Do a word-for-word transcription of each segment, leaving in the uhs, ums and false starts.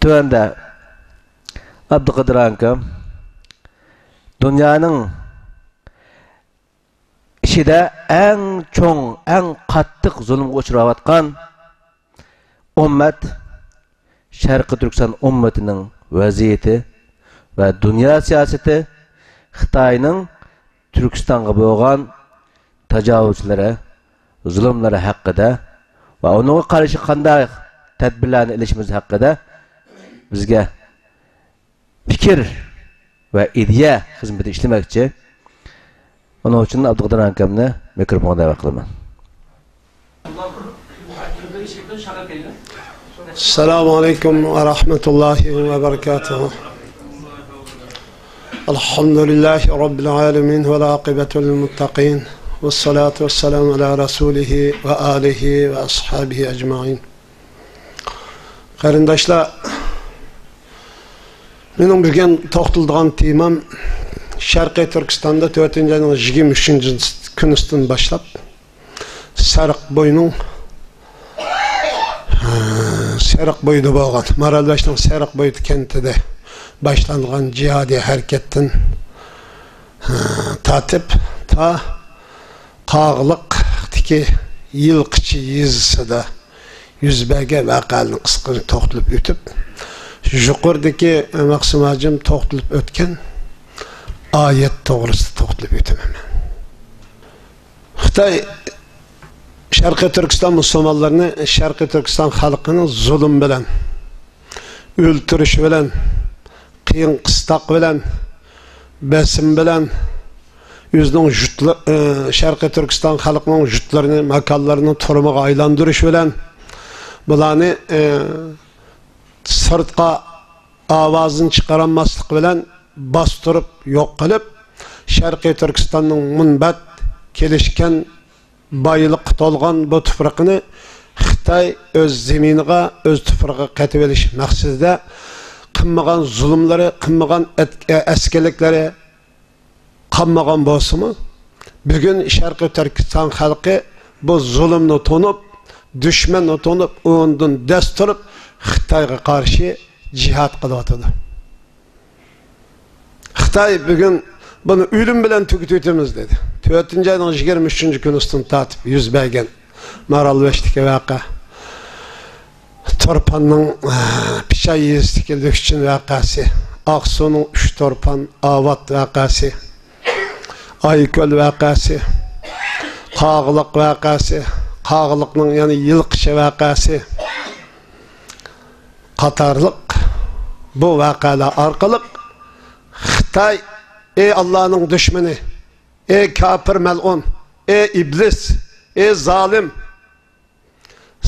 تۆۋەندە ئابدۇقادىر ئاكام دۇنيانىڭ ئىچىدە ئەڭ چوڭ، ئەڭ قاتتىق زۇلۇمغا ئۇچراۋاتقان ئۈممەت، شەرقىي تۈركىستان ئۈممىتىنىڭ ۋەزىيىتى ۋە دۇنيا سىياسىتى خىتاينىڭ تۈركىستانغا بولغان تاجاۋۇزلىرى، زۇلۇملىرى ھەققىدە ۋە ئۇنىڭغا قارشى قانداق تەدبىرلەرنى ئېلىشىمىز ھەققىدە بىزگە پىكىر ۋە ئىدىيە خىزمىتى ئىشلىمەكچى. ئۇنىڭ ئۈچۈن ئابدۇقادىر ئاكامنى مىكروفونغا دەۋەت قىلىمەن. السلام عليكم ورحمة الله وبركاته. الحمد لله رب العالمين والعاقبة للمتقين والصلاة والسلام على رسوله وآله وأصحابه أجمعين. قېرىنداشلار، مېنىڭ بۈگۈن توختىلىدىغان تېمام شەرقىي تۈركىستاندا تۆتىنچى ئاينىڭ يىگىرمە ئۈچىنچى كۈنىسىدىن باشلاپ سېرىق بويىنىڭ، ھە، سېرىق بويىدا بولغان، مارالبەشنىڭ سېرىق بويى كەنتىدە باشلانغان جىھادىي ھەرىكەتتىن، ھە، تارتىپ تا قاغىلىقتىكى يىلقىچى يېزىسىدا يۈز بەرگەن ۋەقەلەرنى قىسقىچە توختىلىپ ئۆتۈپ، يۇقىرىدىكى مەخسۇم ھاجىم توختىلىپ ئۆتكەن ئايەت توغرىسىدا توختىلىپ ئۆتىمەن. خىتاي شەرقىي تۈركىستان مۇسۇلمانلىرىنى، شەرقىي تۈركىستان خەلقىنى زۇلۇم بىلەن، ئۆلتۈرۈش بىلەن، قىيىن قىستاق بىلەن، بېسىم بىلەن ئۆزىنىڭ يۇرتلىرى، ئى، شەرقىي تۈركىستان خەلقىنىڭ يۇرتلىرىنى، ماكانلىرىنى تۈرمىگە ئايلاندۇرۇش بىلەن، بۇلارنى، ئى، سىرتقا ئاۋازىنى چىقارالماسلىق بىلەن باستۇرۇپ يوق قىلىپ، شەرقىي تۈركىستاننىڭ مۇنبەت كېلىشكەن بايلىققا تولغان بۇ تۇپرىقىنى خىتاي ئۆز زېمىنىغا، ئۆز تۇپرىقىغا قېتىۋېلىش مەقسىتىدە قىلمىغان زۇلۇملىرى، قىلمىغان ئەت-، ئەسكىلىكلىرى، قالمىغان بولسىمۇ، بۈگۈن شەرقىي تۈركىستان خەلقى بۇ زۇلۇمنى تونۇپ، دۈشمەننى تونۇپ، ئۇنىڭدىن دەس تۇرۇپ، خىتايغا قارشى جىھاد قىلىۋاتىدۇ. خىتاي بۈگۈن بۇنى ئۆلۈم بىلەن تۈگىتىۋېتىمىز دېدى. تۆتىنچى ئاينىڭ يىگىرمە ئۈچىنچى كۈنىسىدىن تارتىپ يۈز بەرگەن مارالبەشتىكى ۋەقە، تۇرپاننىڭ، ئە، پىچاي يېزىسىدىكى لۈكچىن ۋەقەسى، ئاقسۇنىڭ ئۈچ تۇرپان ئاۋات ۋەقەسى، ئايكۆل ۋەقەسى، قاغىلىق ۋەقەسى، قاغىلىقنىڭ يەنە يىلقىچى ۋەقەسى، قاتارلىق بۇ ۋەقەلەر ئارقىلىق خىتاي، ئەي ئاللانىڭ دۈشمىنى، ئەي كاپىر مەلئۇن، ئەي ئىبلىس، ئەي زالىم،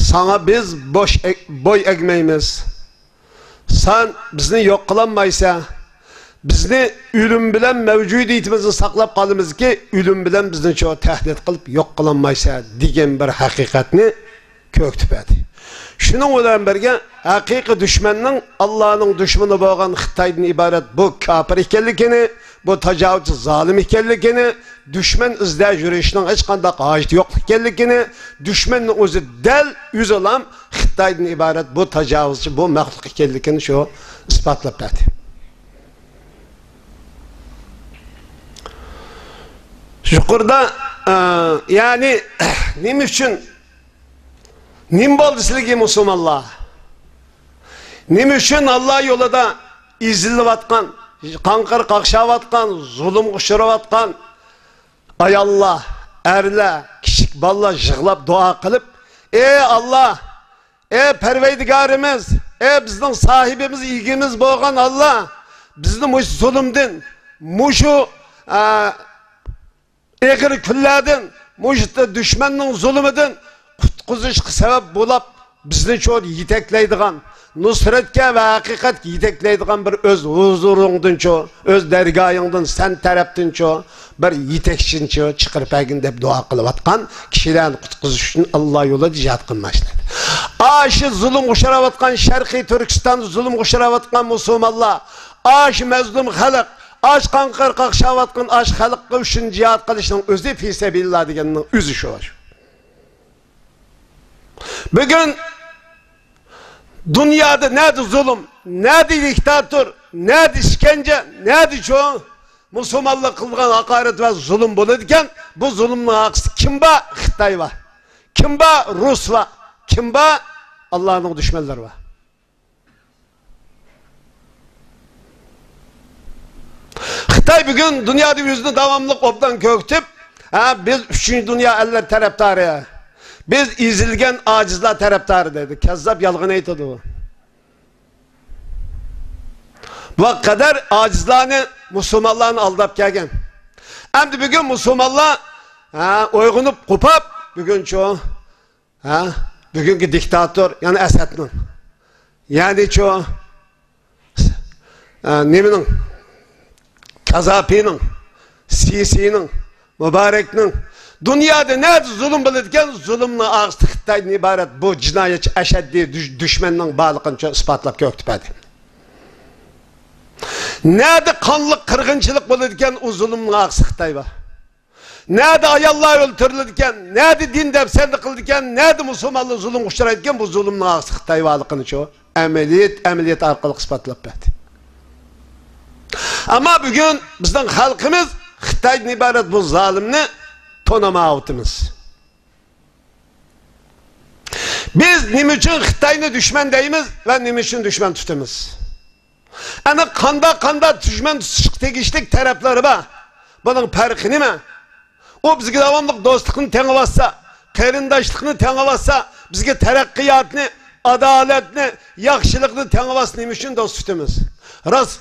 ساڭا بىز بوش ئەگ-، بوي ئەگمەيمىز. سەن بىزنى يوق قىلالمايسەن. بىزنى ئۆلۈم بىلەن مەۋجۇدىيىتىمىزنى ساقلاپ قالىمىزكى، ئۆلۈم بىلەن بىزنى چو تەھدىت قىلىپ يوق قىلالمايسەن دېگەن بىر ھەقىقەتنى كۆرسىتىپ بەردى. شۇنىڭ بىلەن بىرگە، ھەقىقىي دۈشمەننىڭ ئاللانىڭ دۈشمىنى بولغان خىتايدىن ئىبارەت بۇ كاپىر ئىكەنلىكىنى، بۇ تاجاۋۇزچى زالىم ئىكەنلىكىنى، دۈشمەن ئىزدەپ يۈرۈشنىڭ ھېچقانداق ھاجىتى يوق ئىكەنلىكىنى، دۈشمەننىڭ ئۆزى دەل ئۆزىلام خىتايدىن ئىبارەت بۇ تاجاۋۇزچى، بۇ مەخلۇق ئىكەنلىكىنى شۇ ئىسپاتلاپ بەردى. يۇقىرىدا، ئە، يەنى نېمە ئۈچۈن، نېمە بولدى سىلىگە مۇسۇلمانلار؟ نېمە ئۈچۈن ئاللا يولىدا ئېزىلىۋاتقان، قاڭقىر قاقشاۋاتقان، زۇلۇمغا ئۇچراۋاتقان ئاياللار، ئەرلەر، كىچىك بالىلار يىغلاپ دۇئا قىلىپ، ئەي ئاللا، ئەي پەرۋەردىگارىمىز، ئەي بىزنىڭ ساھىبىمىز، ئىگىمىز بولغان ئاللا، بىزنى مۇشۇ زۇلۇمدىن، مۇشۇ، ئە، ئېغىر كۈنلەردىن، مۇشۇ دۈشمەننىڭ زۇلۇمىدىن قۇتقۇزۇشقا سەۋەب بولاپ، بىزنى شۇ يېتەكلەيدىغان، نۇسرەتكە ۋە ھەقىقەتكە يېتەكلەيدىغان بىر ئۆز ھۇزۇرۇڭدىنچۇ، ئۆز دەرگاھىڭدىن سەن تەرەپتىنچۇ بىر يېتەكچىنچۇ چىقىرىپ بەرگىن دەپ دۇئا قىلىۋاتقان كىشىلەرنى قۇتقۇزۇش ئۈچۈن ئاللا يولىدا جىھاد قىلماقچى. ئاشۇ زۇلۇمغا ئۇچراۋاتقان، شەرقىي تۈركىستاندا زۇلۇمغا ئۇچراۋاتقان مۇسۇلمانلار، ئاشۇ مەزلۇم خەلق، ئاش قاڭقىر قاقشاۋاتقان ئاش خەلققە ئۈچۈن جىھاد قىلىشنىڭ ئۆزى، فى سەبىلىللا دېگەننىڭ ئۆزى شۇ. بۈگۈن دۇنيادا نەدە زۇلۇم، نەدە دىكتاتور، نەدە ئىشكەنجە، نەدە چوڭ مۇسۇلمانلارغا قىلغان ھاقارەت ۋە زۇلۇم بولىدىكەن، بۇ زۇلۇمنىڭ ھەققىسى كىم بار؟ خىتاي بار. كىم بار؟ رۇس بار. كىم بار؟ ئاللانىڭ دۈشمەنلىرى بار. خىتاي بۈگۈن دۇنيادا ئۆزىنى داۋاملىق ئوبدان كۆرسىتىپ، ھە، بىز ئۈچىنچى دۇنيا ئەللەر تەرەپدارى، بىز ئېزىلگەن ئاجىزلار تەرەپدارى دەيدۇ. كەززاپ، يالغان ئېيتىدۇ. بۇ قەدەر ئاجىزلارنى، مۇسۇلمانلارنى ئالداپ كەلگەن. ئەمدى بۈگۈن مۇسۇلمانلار، ھە، ئويغىنىپ، قوپاپ، بۈگۈنچۇ ھە؟ بۈگۈنكى دىكتاتور، يەنى ئەسەدنىڭ، يەنىچۇ، ئە، نېمىنىڭ، قازاپىنىڭ، سىسىنىڭ، مۇبارەكنىڭ، دۇنيادا نەدە زۇلۇم بولىدىكەن، زۇلۇمنىڭ ئاغزىسى خىتايدىن ئىبارەت بۇ جىنايەتچى، ئەشەددىي دۈش-، دۈشمەننىڭ بارلىقىنى چوڭ ئىسپاتلاپ كۆرسىتىپ بەردى. نەدە قانلىق قىرغىنچىلىق بولىدىكەن، ئۇ زۇلۇمنىڭ ئاغزىسى خىتاي بار. نەدە ئاياللار ئۆلتۈرۈلىدىكەن، نەدە دىن دەپسەندە قىلىدىكەن، نەدە مۇسۇلمانلار زۇلۇمغا ئۇچرايدىكەن، بۇ زۇلۇمنىڭ ئاغزىسى خىتاي بارلىقىنى شۇ ئەمەلىيەت، ئەمەلىيەت ئارقىلىق ئىسپاتلاپ بەردى. ئەمما بۈگۈن بىزنىڭ خەلقىمىز خىتايدىن ئىبارەت بۇ زالىمنى تونۇمايۋاتىمىز. بىز نېمە ئۈچۈن خىتاينى دۈشمەن دەيمىز ۋە نېمە ئۈچۈن دۈشمەن تۇتىمىز؟ ئەنە قانداق، قانداق دۈشمەن تۇتۇشقا تېگىشلىك تەرەپلىرى بار. بۇنىڭ پەرقى نېمە؟ ئۇ بىزگە داۋاملىق دوستلۇقنى تېڭىۋاتسا، قېرىنداشلىقنى تېڭىۋاتسا، بىزگە تەرەققىياتنى، ئادالەتنى، ياخشىلىقنى تېڭىۋاتسا، نېمە ئۈچۈن دوست تۇتىمىز؟ راست،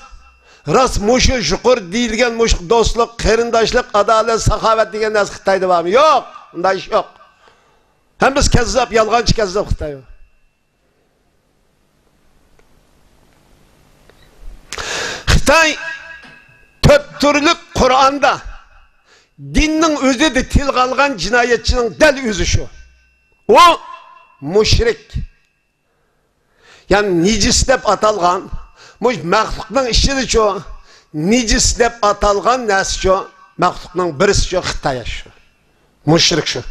راست مۇشۇ يۇقىرى دېيىلگەن مۇشۇ دوستلۇق، قېرىنداشلىق، ئادالەت، ساخاۋەت دېگەن نەرسە خىتايدا بارمۇ؟ يوق، ئۇنداق ئىش يوق. ھەممىسى كەززاپ، يالغانچى كەززاپ خىتاي. خىتاي تۆت تۈرلۈك قۇرئاندا دىننىڭ ئۆزىدە تىلغا ئالغان جىنايەتچىنىڭ دەل ئۆزى شۇ. ئۇ مۇشرىك. يەنى نىجىس دەپ ئاتالغان، مۇشۇ مەخلۇقنىڭ ئىچىدىچۇ، نىجىس دەپ ئاتالغان نەرسىچۇ، مەخلۇقنىڭ بىرسىچۇ خىتاي شۇ. مۇشرىك شۇ.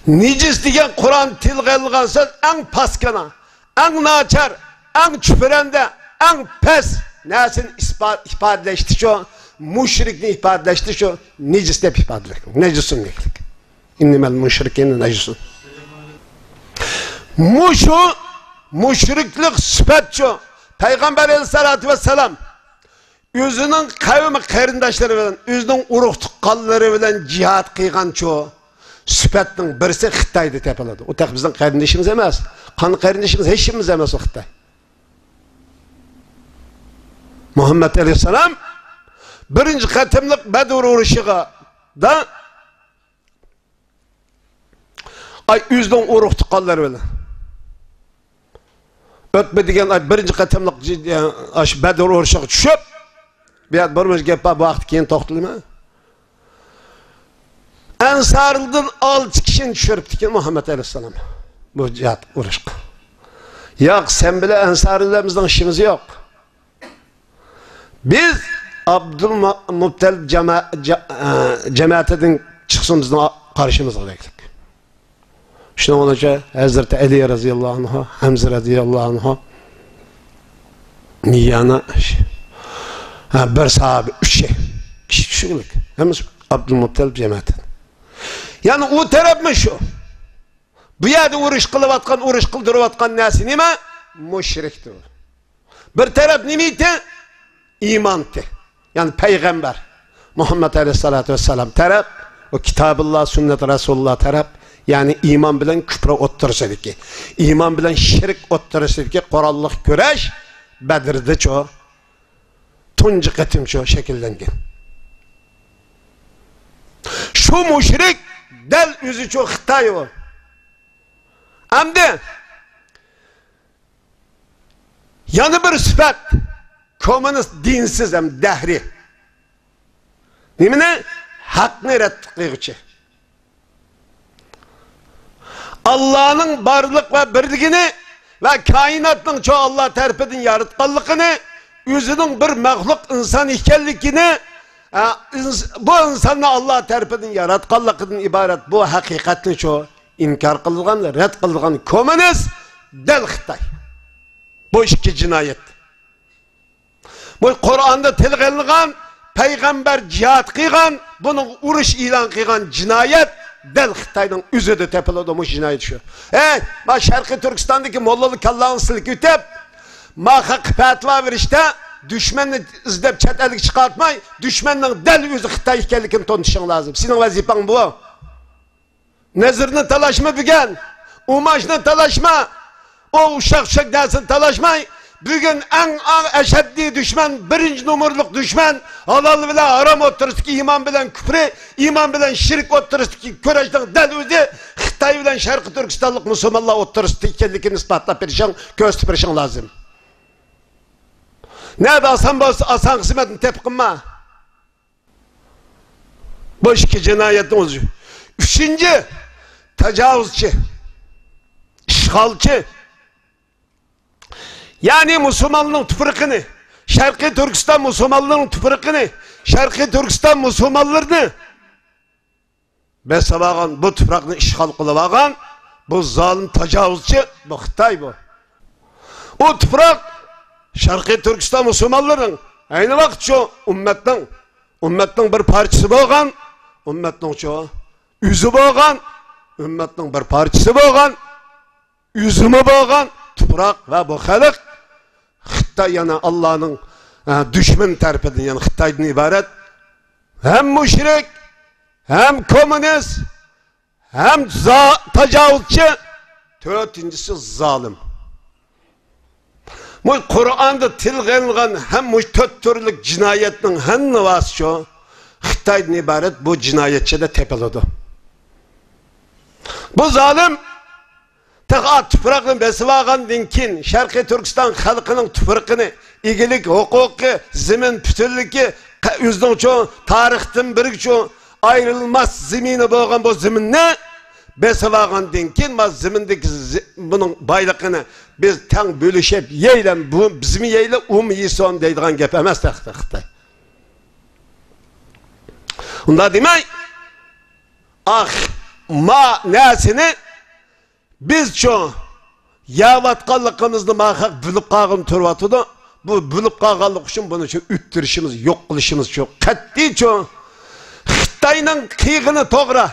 نىجىس دېگەن قۇرئان تىلغا ئېلىنغان سۆز ئەڭ پاسكىنا، ئەڭ ناچار، ئەڭ چۈپرەندە، ئەڭ پەس نەرسىنى ئىسپا-، ئىپادىلەشتىچۇ، مۇشرىكنى ئىپادىلەشتىچۇ، نىجىس دەپ ئىپادىلەيدۇ. نەجىسۇن دېگەنلىك. ئىننەمەل مۇشرىكىنە نەجىسۇن. مۇشۇ مۇشرىكلىق سۈپەتچۇ. پەيغەمبەر ئەلەيھىسسالاتۇ ۋەسسالام ئۆزىنىڭ قەۋمى قېرىنداشلىرى بىلەن، ئۆزىنىڭ ئۇرۇق تۇغقانلىرى بىلەن جىھاد قىلغانچۇ سۈپەتنىڭ بىرسى خىتايدا تېپىلىدۇ. ئۇ تېخى بىزنىڭ قېرىندىشىمىز ئەمەس. قان قېرىندىشىمىز ھېچكىمىمىز ئەمەس ئۇ خىتاي. مۇھەممەد ئەلەيھىسسالام بىرىنچى قېتىملىق بەدر ئۇرۇشىغا دا ئاي، ئۆزىنىڭ ئۇرۇق تۇغقانلىرى بىلەن. ئۆتمە دېگەن ئاي بىرىنچى قېتىملىق جى-، ئاشۇ بەدر ئۇرۇشىغا چۈشۈپ، بۇ يەردە بىر مۇنچە گەپ بار، بۇ ھەقتە كېيىن توختىلىمەن. ئەنسارىدىن ئالتە كىشىنى چۈشۈرۈپتىكەن مۇھەممەد ئەلەيھىسسالام بۇ جىھاد ئۇرۇشقا. ياق، سەن بىلەن ئەنسارىلەر بىزنىڭ ئىشىمىز يوق. بىز ئابدۇلمۇتتەلىپ جاما-، جا-، ئە، جەمەتىدىن چىقسۇن بىزنىڭ قارشىمىزغا دېگەنلىك. شۇنىڭ بىلەن ھەزرىتى ئەلى رەزىياللاھۇ ئەنھۇ، ھەمزە رەزىياللاھۇ ئەنھۇ، يەنە، ھە، بىر ساھابە، ئۈچى كىشى چۈشكۈنلۈك. ھەممىسى ئابدۇلمۇتتەلىپ جەمەتىدىن. يەنى ئۇ تەرەپمۇ شۇ. بۇ يەردە ئۇرۇش قىلىۋاتقان، ئۇرۇش قىلدۇرۇۋاتقان نەرسە نېمە؟ مۇشرىكتۇر. بىر تەرەپ نېمە ئىدى؟ ئىمانتى. يەنى پەيغەمبەر مۇھەممەد ئەلەيھىسسالاتۇ ۋەسسالام تەرەپ، ئۇ كىتابۇللا، سۈننەت رەسۇلۇللا تەرەپ، يەنى ئىمان بىلەن كۈپرى ئوتتۇرىسىدىكى، ئىمان بىلەن شىرك ئوتتۇرىسىدىكى قوراللىق كۈرەش بەدردىچۇ، تۇنجى قېتىمچۇ شەكىللەنگەن. شۇ مۇشرىك دەل ئۆزىچۇ خىتاي ئۇ. ئەمدى يەنە بىر سۈپەت، كوممۇنىست دىنسىز ھەم دەھرىي. نېمىنى؟ ھەقنى رەت قىلغۇچى. ئاللانىڭ بارلىق ۋە بىرلىكىنى ۋە كائىناتنىڭ چوڭ ئاللا تەرىپىدىن ياراتقانلىقىنى، ئۆزىنىڭ بىر مەخلۇق ئىنسان ئىكەنلىكىنى، ئە، ئىنس-، بۇ ئىنساننى ئاللا تەرىپىدىن ياراتقانلىقىدىن ئىبارەت بۇ ھەقىقەتنى چوڭ ئىنكار قىلىدىغان، رەت قىلىدىغان كوممۇنىست دەل خىتاي. بۇ ئىككى جىنايەت. بۇ قۇرئاندا تىلغا ئېلىنغان، پەيغەمبەر جىھاد قىلغان، بۇنىڭ ئۇرۇش ئېلان قىلغان جىنايەت دەل خىتاينىڭ ئۆزىدە تېپىلىدۇ، مۇشۇ جىنايەت شۇ. ئەي، ما شەرقىي تۈركىستاندىكى موللىلار كاللاڭنى سىلكىۋېتىپ، ما خەققە پەتىۋا بېرىشتە، دۈشمەننى ئىزدەپ چەت ئەلگە چىقارتماي، دۈشمەننىڭ دەل ئۆزى خىتاي ئىكەنلىكىنى تونۇشۇڭ لازىم. سېنىڭ ۋەزىپەڭ بۇ. نەزىرنى تالاشما بۈگۈن، ئۇماچنى تالاشما، ئۇ ئۇششاق چۈشەك نەرسىنى تالاشماي، بۈگۈن ئەڭ، ئەڭ ئەشەددىي دۈشمەن، بىرىنچى نومۇرلۇق دۈشمەن، ھالال بىلەن ھارام ئوتتۇرىسىدىكى، ئىمان بىلەن كۈپرى، ئىمان بىلەن شىرك ئوتتۇرىسىدىكى كۈرەشنىڭ دەل ئۆزى خىتاي بىلەن شەرقىي تۈركىستانلىق مۇسۇلمانلار ئوتتۇرىسىدا ئىكەنلىكىنى ئىسپاتلاپ بېرىشىڭ، كۆرسىتىپ بېرىشىڭ لازىم. نەدە ئالساڭ بولسا، ئالساڭ خىزمەتنى تېپىپ قىلما. بۇ ئىككى جىنايەتنىڭ ئۆزى. ئۈچىنچى، تاجاۋۇزچى، ئىشغالچى. يەنى مۇسۇلمانلارنىڭ تۇپرىقىنى، شەرقىي تۈركىستان مۇسۇلمانلىرىنىڭ تۇپرىقىنى، شەرقىي تۈركىستان مۇسۇلمانلىرىنى بېسىۋالغان، بۇ تۇپراقنى ئىشغال قىلىۋالغان بۇ زالىم تاجاۋۇزچى، بۇ خىتاي بۇ. ئۇ تۇپراق شەرقىي تۈركىستان مۇسۇلمانلىرىنىڭ ئەينى ۋاقىت شۇ ئۈممەتنىڭ، ئۈممەتنىڭ بىر پارچىسى بولغان، ئۈممەتنىڭ شۇ ئۆزى بولغان، ئۈممەتنىڭ بىر پارچىسى بولغان، ئۆزىمۇ بولغان تۇپراق ۋە بۇ خەلق خىتاي، يەنى ئاللانىڭ، ئە، دۈشمىنى تەرىپىدىن، يەنى خىتايدىن ئىبارەت ھەم مۇشرىك، ھەم كوممۇنىست، ھەم زا-، تاجاۋۇزچى، تۆتىنچىسى زالىم. مۇ قۇرئاندا تىلغا ئېلىنغان ھەم مۇشۇ تۆت تۈرلۈك جىنايەتنىڭ ھەممىسى شۇ خىتايدىن ئىبارەت بۇ جىنايەتچىدە تېپىلىدۇ. بۇ زالىم تېخى تۇپراقنى بېسىۋالغاندىن كېيىن، شەرقىي تۈركىستان خەلقىنىڭ تۇپرىقىنى، ئىگىلىك ھوقۇقى، زېمىن پۈتۈنلۈكى، قە-، ئۆزىنىڭ چوڭ تارىختىن بىرگە چوڭ ئايرىلماس زېمىنى بولغان بۇ زېمىننى بېسىۋالغاندىن كېيىن، ما زېمىندىكى زې-، بۇنىڭ بايلىقىنى بىز تەڭ بۆلۈشۈپ يەيلى، بۇ بىزمۇ يەيلى، ئۇمۇ يېسۇن دەيدىغان گەپ ئەمەس، تېخى، تېخى. ئۇنداق دېمەي، ئاھ، ما نەرسىنى بىزچۇ يەۋاتقانلىقىمىزنى ما خەق بىلىپ قالغىلى تۇرۇۋاتىدۇ. بۇ بىلىپ قالغانلىق ئۈچۈن بۇنى شۇ ئۆتتۈرۈشىمىز، يوق قىلىشىمىز شۇ قەتئىيچۇ. خىتاينىڭ قىلغىنى توغرا،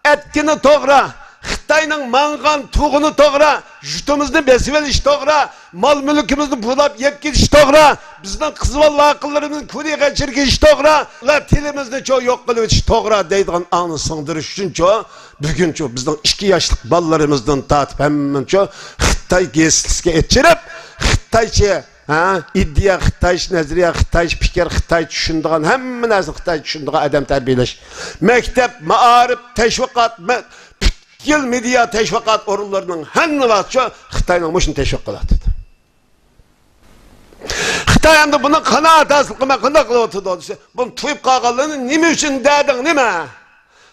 ئەتكىنى توغرا، خىتاينىڭ ماڭغان تۇغىنى توغرا، يۇرتىمىزنى بېسىۋېلىش توغرا، مال مۈلكىمىزنى بۇلاپ يەپ كېتىش توغرا، بىزنىڭ قىز بالا ۋاقىلىرىمىزنى كۈلىگە چىرگىتىش توغرا ۋە تىلىمىزنى چۇ يوق قىلىۋېتىش توغرا دەيدىغان ئاڭنى سىڭدۈرۈش ئۈچۈن چۇ، بۈگۈن چۇ بىزنىڭ ئىككى ياشلىق بالىلىرىمىزدىن تارتىپ ھەممىنى چۇ خىتاي گېزىتىسىگە ئېچىرىپ، خىتايچە، ھە، ئىدىيە خىتايچە، نەزەرىيە خىتايچە، پىكىر خىتايچە، چۈشىنىدىغان ھەممە نەرسىنى خىتايچە چۈشىنىدىغان ئادەم تەربىيەلەش. مەكتەپ، مائارىپ، تەشۋىقات، مە-، پۈتكۈل مېدىيا تەشۋىقات ئورۇنلىرىنىڭ ھەممىسى شۇ خىتاينىڭ مۇشۇنى تەشۋىق قىلىۋاتىدۇ. خىتاي ئەمدى بۇنى قانائەت ھاسىل قىلماي قانداق قىلىۋاتىدۇ دېسە، بۇنى تۇيۇپ قالغانلىرىنى نېمە ئۈچۈن دەدىڭ، نېمە؟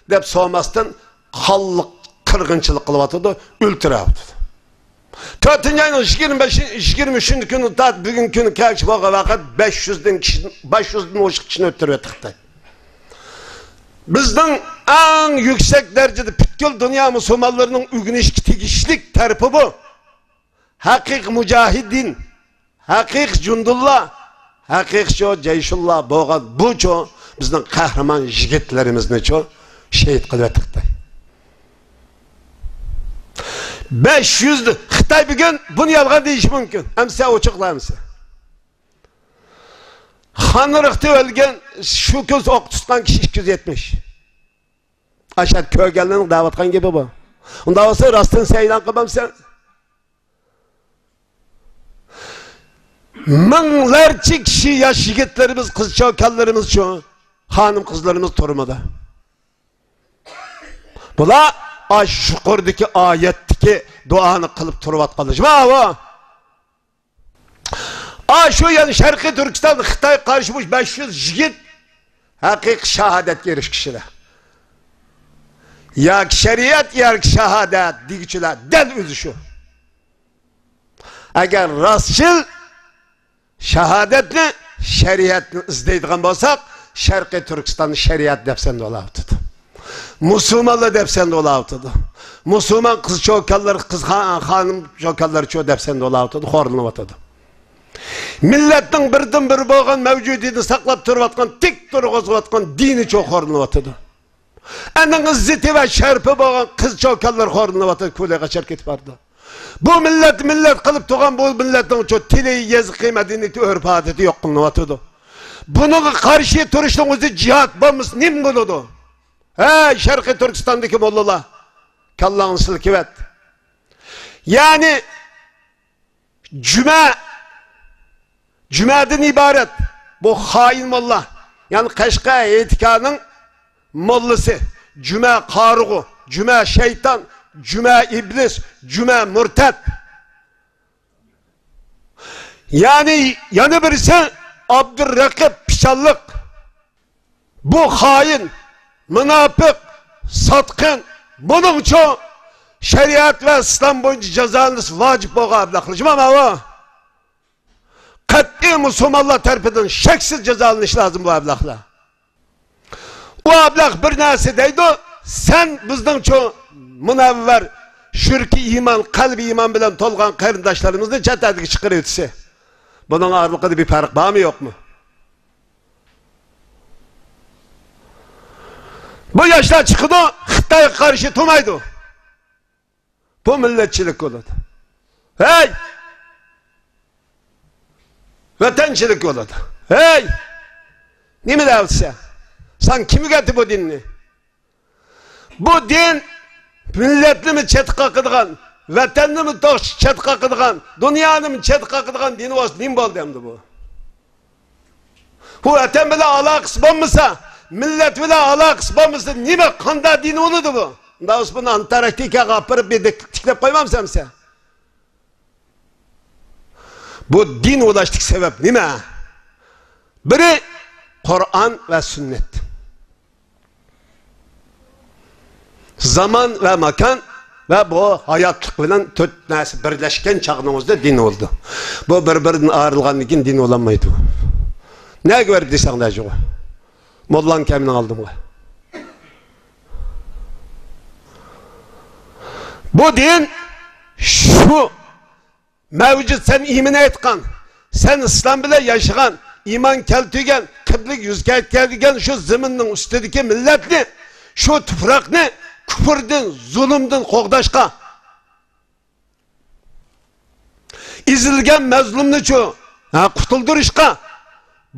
دەپ سورىماستىن قانلىق قىرغىنچىلىق قىلىۋاتىدۇ، ئۆلتۈرۈۋاتىدۇ. تۆتىنچى ئاينىڭ يىگىرمە بەشى، يىگىرمە ئۈچىنچى كۈنى تارتىپ بۈگۈنكى كۈنى كەلگۈچە بولغان ۋاقىت بەش يۈزدىن كىشى، بەش يۈزدىن ئوشۇق كىشىنى ئۆلتۈرۈۋەتتى خىتاي. بىزنىڭ ئەڭ يۈكسەك دەرىجىدە پۈتكۈل دۇنيا مۇسۇلمانلىرىنىڭ ئۆگىنىشكە تېگىشلىك تەرىپى بۇ. ھەقىقىي مۇجاھىدىن، ھەقىقىي جۇندۇللا، ھەقىقىي شۇ جەيشۇللا بولغان بۇ چۇ بىزنىڭ قەھرىمان يىگىتلىرىمىزنى چۇ شېھىت قىلىۋەتتى خىتاي. بەش يۈز خىتاي بۈگۈن بۇنى يالغان دېيىشى مۇمكىن. ئەمسە ئوچۇقلا ئەمسە. خانرىختا ئۆلگەن شۇ كۈز ئوق تۇتقان كىشى ئىككى يۈز يەتمىش. ئاشۇ كۆرگەنلەرنىڭ دەۋاتقان گېپى بۇ. ئۇنداق بولسا راستىنى سەن ئېلان قىلمامسەن؟ مىڭلارچە كىشى ياش يىگىتلىرىمىز، قىز چوكانلىرىمىز شۇ، خانىم قىزلىرىمىز تۈرمىدە. بۇلار ئاشۇ يۇقىرىدىكى ئايەتتىكى دۇئانى قىلىپ تۇرۇۋاتقانلار. ماۋۇ. ئاشۇ يەنە شەرقىي تۈركىستان خىتايغا قارشى بۇ بەش يۈز يىگىت ھەقىقىي شاھادەتكە ئېرىشكۈچىلەر. ياكى شەرىئەت، ياكى شاھادەت دېگۈچىلەر دەل ئۆزى شۇ. ئەگەر راستچىل شاھادەتنى، شەرىئەتنى ئىزدەيدىغان بولساق، شەرقىي تۈركىستاننى شەرىئەت دەپ سەندىۋالاۋاتىدۇ. مۇسۇلمانلار دەپسەندە بولاۋاتىدۇ. مۇسۇلمان قىز چوكانلار، قىز خا-، خانىم چوكانلارچۇ دەپسەندە بولاۋاتىدۇ، خورلىنىۋاتىدۇ. مىللەتنىڭ بىردىنبىر بولغان مەۋجۇدىيىتىنى ساقلاپ تۇرۇۋاتقان، تىك تۇرغۇزۇۋاتقان دىنىچۇ خورلىنىۋاتىدۇ. ئەنىڭ ئىززىتى ۋە شەرىپى بولغان قىز چوكانلار خورلىنىۋاتىدۇ، كولىغا چىقىپ كېتىپ بارىدۇ. بۇ مىللەت مىللەت قىلىپ تۇرغان بۇ مىللەتنىڭچۇ تىلى، يېزىقى، مەدەنىيىتى، ئۆرپ-ئادىتى يوق قىلىنىۋاتىدۇ. بۇنىڭغا قارشى تۇرۇشنىڭ ئۆزى جىھاد بولمىسا نېمە بولىدۇ؟ ھەي، شەرقىي تۈركىستاندىكى موللىلار، كاللاڭنى سىلكىۋەت. يەنى جۈمە، جۈمەدىن ئىبارەت بۇ خائىن موللا، يەنى قەشقەر ھېيتكانىڭ موللىسى، جۈمە قارىغۇ، جۈمە شەيتان، جۈمە ئىبلىس، جۈمە مۇرتەت. يەنى يەنە بىرسى ئابدۇرەقىب پىچانلىق. بۇ خائىن، مۇناپىق، ساتقىن، بۇنىڭچۇ شەرىئەت ۋە ئىسلام بويىچە جازالىنىش ۋاجىپ بولغان ئەبلەخلىرى ماۋۇ. قەتئىي مۇسۇلمانلار تەرىپىدىن شەكسىز جازالىنىش لازىم بۇ ئەبلەخلەر. ئۇ ئەبلەخ بىر نەرسە دەيدۇ، سەن بىزنىڭچۇ مۇنەۋۋەر، شۈركى ئىمان، قەلبى ئىمان بىلەن تولغان قېرىنداشلىرىمىزنى چەت ئەلگە چىقىرىۋېتىسى. بۇنىڭ ئارىلىقىدا بىر پەرق بارمۇ يوقمۇ؟ بۇ ياشلار چىقىدۇ، خىتايغا قارشى تۇرمايدۇ. بۇ مىللەتچىلىك بولىدۇ. ھەي! ۋەتەنچىلىك بولىدۇ. ھەي! نېمە دەۋاتىسەن؟ سەن كىم ئۆگەتتى بۇ دىننى؟ بۇ دىن مىللەتنىمۇ چەتكە قاقىدىغان، ۋەتەننىمۇ چەتكە قاقىدىغان، دۇنيانىمۇ چەتكە قاقىدىغان دىن بولسا نېمە بولدى ئەمدى بۇ؟ بۇ ۋەتەن بىلەن ئالاقىسى بولمىسا، مىللەت بىلەن ئالاقىسى بولمىسا، نېمە، قانداق دىن بولىدۇ بۇ؟ ئۇنداق بولسا بۇنى ئانتاركتىكاغا ئاپىرىپ بىر دىك-، تىكلەپ قويمامسەن سەن؟ بۇ دىن بولۇشتىكى سەۋەب نېمە؟ بىرى، قۇرئان ۋە سۈننەت. زامان ۋە ماكان ۋە بۇ ھاياتلىق بىلەن تۆت نەرسە بىرلەشكەن چاغنىڭ ئۆزىدە دىن بولىدۇ. بۇ بىر-بىرىدىن ئايرىلغاندىن كېيىن دىن بولالمايدۇ. نەگە بېرىپ دېسەڭلار جۇغۇ؟ موللاڭ كەمنىڭ ئالدىمغا. بۇ دىن شۇ مەۋجۇت، سەن ئىمان ئېيتقان، سەن ئىسلام بىلەن ياشىغان، ئىمان كەلتۈرگەن، قىبلىگە يۈز كەلتۈرگەن شۇ زېمىننىڭ ئۈستىدىكى مىللەتنى، شۇ تۇپراقنى كۇپۇردىن، زۇلۇمدىن قوغداشقا، ئېزىلگەن مەزلۇمنىچۇ، ھە، قۇتۇلدۇرۇشقا،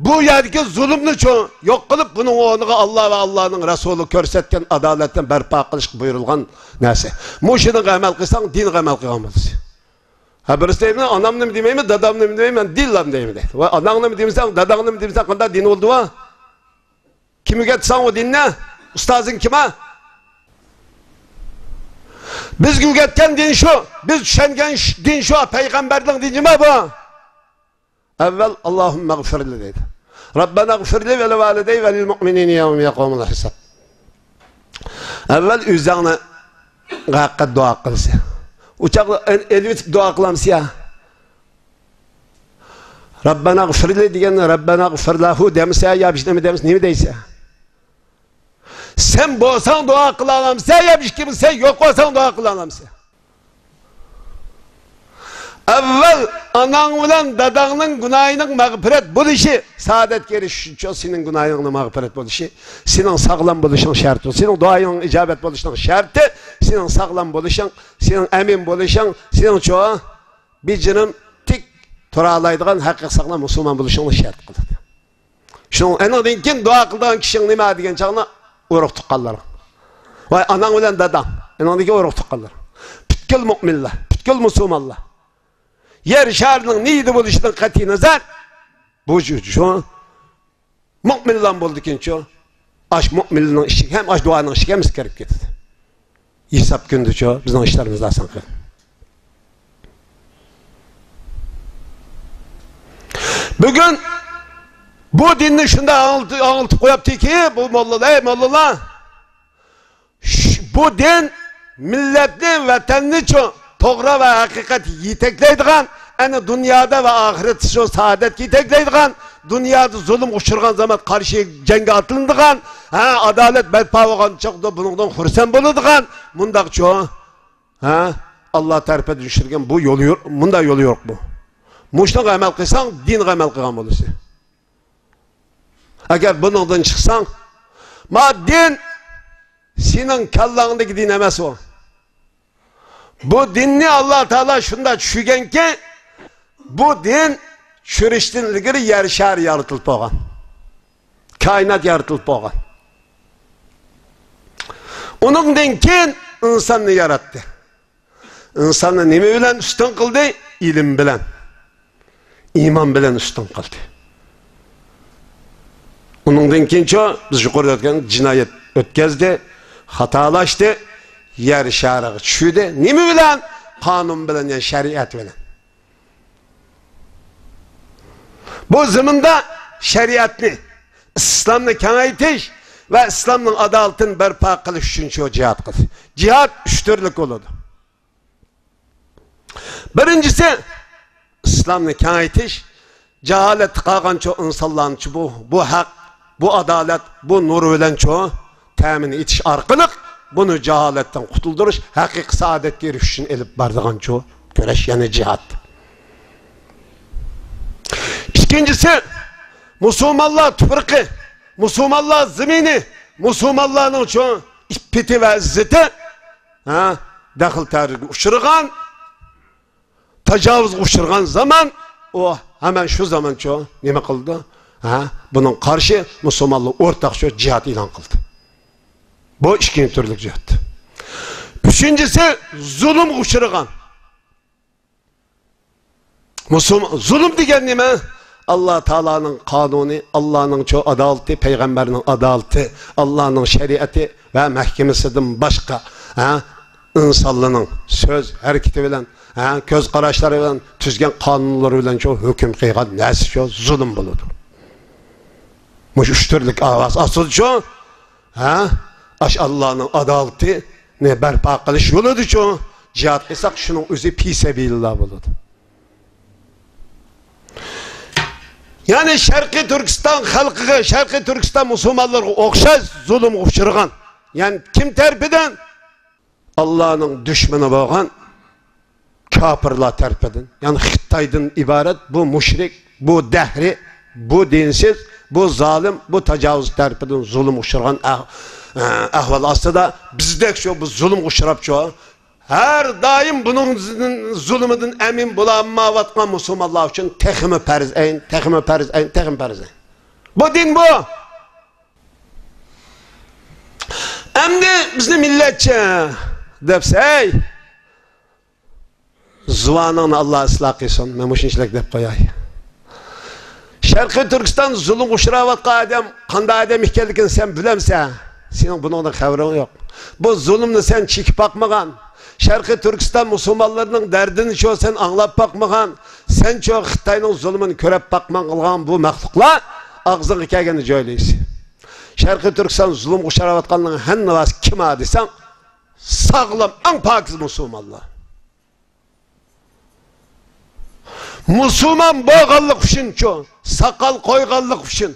بۇ يەردىكى زۇلۇمنىچۇ يوق قىلىپ، بۇنىڭ ئورنىغا ئاللا ۋە ئاللانىڭ رەسۇلى كۆرسەتكەن ئادالەتنى بەرپا قىلىشقا بۇيرۇلغان نەرسە. مۇشۇنىڭغا ئەمەل قىلساڭ، دىنغا ئەمەل قىلغان بولىسەن. ھە، بىرسى دەيدۇ، «ئانامنىمۇ دېمەيمەن، دادامنىمۇ دېمەيمەن، دىنلارنى دەيمەن» دەيدۇ. ۋە ئاناڭنىمۇ دېمىسەڭ، داداڭنىمۇ دېمىسەڭ، قانداق دىن بولدى ۋە؟ كىم ئۆگەتتى ساڭا ئۇ دىننى؟ ئۇستازىڭ كىم ھە؟ بىزگە ئۆگەتكەن دىن شۇ، بىز چۈشەنگەن ش-، دىن شۇ، پەيغەمبەرنىڭ دىنىما بۇ؟ ئەۋۋەل، «ئاللاھۇممەغفىرلى» دەيدۇ. «رەببەنەغفىرلى ۋە لىۋالىدەي ۋە لىلمۇئمىنىنە يەۋمە يەقۇمۇل ھىساب.» ئەۋۋەل ئۆزۈڭنى ھەققە دۇئا قىلسا. ئۇ چاغدا ئېل-، ئېلىۋېتىپ دۇئا قىلامسىز يا؟ «رەببەنەغفىرلى» دېگەن، «رەببەنەغفىرلەھۇ» دەمسە يا بىر نېمە دەمسە، نېمە دەيسە؟ سەن بولساڭ دۇئا قىلالامسەن يا بىر كىم، سەن يوق بولساڭ دۇئا قىلالامسەن؟ ئەۋۋەل ئاناڭ بىلەن داداڭنىڭ گۇناھىنىڭ مەغپىرەت بولۇشى، سائادەتكە ئېرىشىش ئۈچۈن سېنىڭ گۇناھىڭنىڭ مەغپىرەت بولۇشى، سېنىڭ ساغلام بولۇشۇڭ شەرتى، سېنىڭ دۇئايىڭنىڭ ئىجابەت بولۇشىنىڭ شەرتى، سېنىڭ ساغلام بولۇشۇڭ، سېنىڭ ئەمىن بولۇشۇڭ، سېنىڭچۇ بىجىرىم تىك تۇرالايدىغان ھەقىقىي ساغلام مۇسۇلمان بولۇشۇڭنى شەرت قىلىدۇ. شۇنىڭ، ئېنىڭدىن كېيىن دۇئا قىلىدىغان كىشىڭ نېمە دېگەن چاغدا ئۇرۇق تۇغقانلىرىڭ. ۋاي ئاناڭ بىلەن داداڭ، ئېنىڭدىن كېيىن ئۇرۇق تۇغقانلار. پۈتكۈل مۇئمىنلار، پۈتكۈل مۇسۇلمانلار. يەر شارىنىڭ نېيىدە بولۇشىدىن قەتئىي نەزەر، بۇ شۇ، شۇ مۇئمىنلار بولىدىكەنچۇ، ئاش مۇئمىنلارنىڭ ئىچىگە ھەم ئاش دۇئانىڭ ئىچىگە ھەممىسى كىرىپ كېتىدۇ. ھېساب كۈنىدىچۇ بىزنىڭ ئىشلىرىمىز ئاسان قىلىن. بۈگۈن بۇ دىننى شۇنداق ئاڭلىتىپ، ئاڭلىتىپ قويۇپتىكى، بۇ موللىلار، ئەي موللىلار، ش-، بۇ دىن مىللەتنى، ۋەتەننىچۇ توغرا ۋە ھەقىقەتكە يېتەكلەيدىغان، ئەنە دۇنيادا ۋە ئاخىرەتتە شۇ سائادەتكە يېتەكلەيدىغان، دۇنيادا زۇلۇمغا ئۇچرىغان زامان قارشى جەڭگە ئاتلىنىدىغان، ھە، ئادالەت بەرپا بولغان چاغدا بۇنىڭدىن خۇرسەن بولىدىغان مۇنداقچۇ. ھە، ئاللا تەرىپىدىن چۈشۈرگەن بۇ يول يور-، مۇنداق يول يورۇق بۇ. مۇشۇنىڭغا ئەمەل قىلساڭ، دىنغا ئەمەل قىلغان بولىسەن. ئەگەر بۇنىڭدىن چىقساڭ، ما دىن سېنىڭ كاللاڭدىكى دىن ئەمەس ئۇ. بۇ دىننى ئاللا تائالا شۇنداق چۈشۈرگەنكى، بۇ دىن چۈشۈرۈشتىن ئىلگىرى يەر شارى يارىتىلىپ بولغان. كائىنات يارىتىلىپ بولغان. ئۇنىڭدىن كېيىن ئىنساننى ياراتتى. ئىنساننى نېمە بىلەن ئۈستۈن قىلدى؟ ئىلىم بىلەن، ئىمان بىلەن ئۈستۈن قىلدى. ئۇنىڭدىن كېيىنچۇ، بىز يۇقىرىدا ئۆتكەن جىنايەت ئۆتكەزدى، خاتالاشتى، يەر شارىغا چۈشتى. نېمە بىلەن؟ قانۇن بىلەن، يەنى شەرىئەت بىلەن. بۇ زېمىندا شەرىئەتنى، ئىسلامنى كېڭەيتىش ۋە ئىسلامنىڭ ئادالىتىنى بەرپا قىلىش ئۈچۈن شۇ جىھاد قىلدى. جىھاد ئۈچ تۈرلۈك بولىدۇ. بىرىنچىسى، ئىسلامنى كېڭەيتىش، جاھالەتتە قالغانچۇ ئىنسانلارنىچۇ بۇ، بۇ ھەق، بۇ ئادالەت، بۇ نۇر بىلەنچۇ تەمىن ئېتىش ئارقىلىق بۇنى جاھالەتتىن قۇتۇلدۇرۇش، ھەقىقىي سائادەتكە ئېرىشىش ئۈچۈن ئېلىپ بارىدىغانچۇ كۈرەش، يەنى جىھاد. ئىككىنچىسى، مۇسۇلمانلار تۇپرىقى، مۇسۇلمانلار زېمىنى، مۇسۇلمانلارنىڭچۇ ئىپپىتى ۋە ئىززىتى، ھە، دەخلى تەرۇرغا ئۇچرىغان، تاجاۋۇزغا ئۇچرىغان زامان، ئۇ ھەمەن شۇ زامانچۇ نېمە قىلدى؟ ھە، بۇنىڭ قارشى مۇسۇلمانلار ئورتاقچۇ جىھاد ئېلان قىلدى. بۇ ئىككىنچى تۈرلۈك جىھاد. ئۈچىنچىسى، زۇلۇمغا ئۇچرىغان. مۇسۇلمان، زۇلۇم دېگەن نېمە؟ ئاللا تائالانىڭ قانۇنى، ئاللانىڭچۇ ئادالىتى، پەيغەمبەرنىڭ ئادالىتى، ئاللانىڭ شەرىئىتى ۋە مەھكىمىسىدىن باشقا، ھە، ئىنسانلارنىڭ سۆز ھەرىكىتى بىلەن، ھە، كۆز قاراشلىرى بىلەن، تۈزگەن قانۇنلىرى بىلەن شۇ ھۆكۈم قىلغان نەرسە شۇ زۇلۇم بولىدۇ. مۇشۇ ئۈچ تۈرلۈك ئاۋاز ئاستىدا شۇ، ھە، ئاش ئاللانىڭ ئادالىتىنى بەرپا قىلىش يولىدىچۇ جىھاد قىلساق، شۇنىڭ ئۆزى پى سەبىلىللا بولىدۇ. يەنى شەرقىي تۈركىستان خەلقىگە، شەرقىي تۈركىستان مۇسۇلمانلىرىغا ئوخشاش زۇلۇمغا ئۇچرىغان. يەنى كىم تەرىپىدىن؟ ئاللانىڭ دۈشمىنى بولغان كاپىرلار تەرىپىدىن، يەنى خىتايدىن ئىبارەت بۇ مۇشرىك، بۇ دەھرىي، بۇ دىنسىز، بۇ زالىم، بۇ تاجاۋۇز تەرىپىدىن زۇلۇمغا ئۇچرىغان ئەھ-، ئەھۋال ئاستىدا، بىزدەك شۇ بۇ زۇلۇمغا ئۇچراپچۇ، ھەر دائىم بۇنىڭ زۇلۇمىدىن ئەمىن بولالمايۋاتقان مۇسۇلمانلار ئۈچۈن تېخىمۇ پەرز ئەين، تېخىمۇ پەرز ئەين، تېخىمۇ پەرز ئەين. بۇ دىن بۇ. ئەمدى بىزنى مىللەتچى دەپسە، ھەي، زۇۋانىڭنى ئاللا ئىسلا قىلسۇن، مەن مۇشۇنچىلىك دەپ قوياي. شەرقىي تۈركىستان زۇلۇمغا ئۇچراۋاتقان ئادەم قانداق ئادەم ئىكەنلىكىنى سەن بىلەمسەن؟ سېنىڭ بۇنىڭدىن خەۋىرىڭ يوق. بۇ زۇلۇمنى سەن چېكىپ باقمىغان. شەرقىي تۈركىستان مۇسۇلمانلىرىنىڭ دەردىنىچۇ سەن ئاڭلاپ باقمىغان. سەنچۇ خىتاينىڭ زۇلۇمىنى كۆرۈپ باقمىغان بۇ مەخلۇقلار ئاغزىڭغا كەلگەننى جۆيلەيسەن. شەرقىي تۈركىستان زۇلۇمغا ئۇچراۋاتقانلىقىنىڭ ھەممىۋاسى كىم ھە دېسەڭ، ساغلام، ئەڭ پاكىز مۇسۇلمانلار. مۇسۇلمان بولغانلىق ئۈچۈنچۇ، ساقال قويغانلىق ئۈچۈن،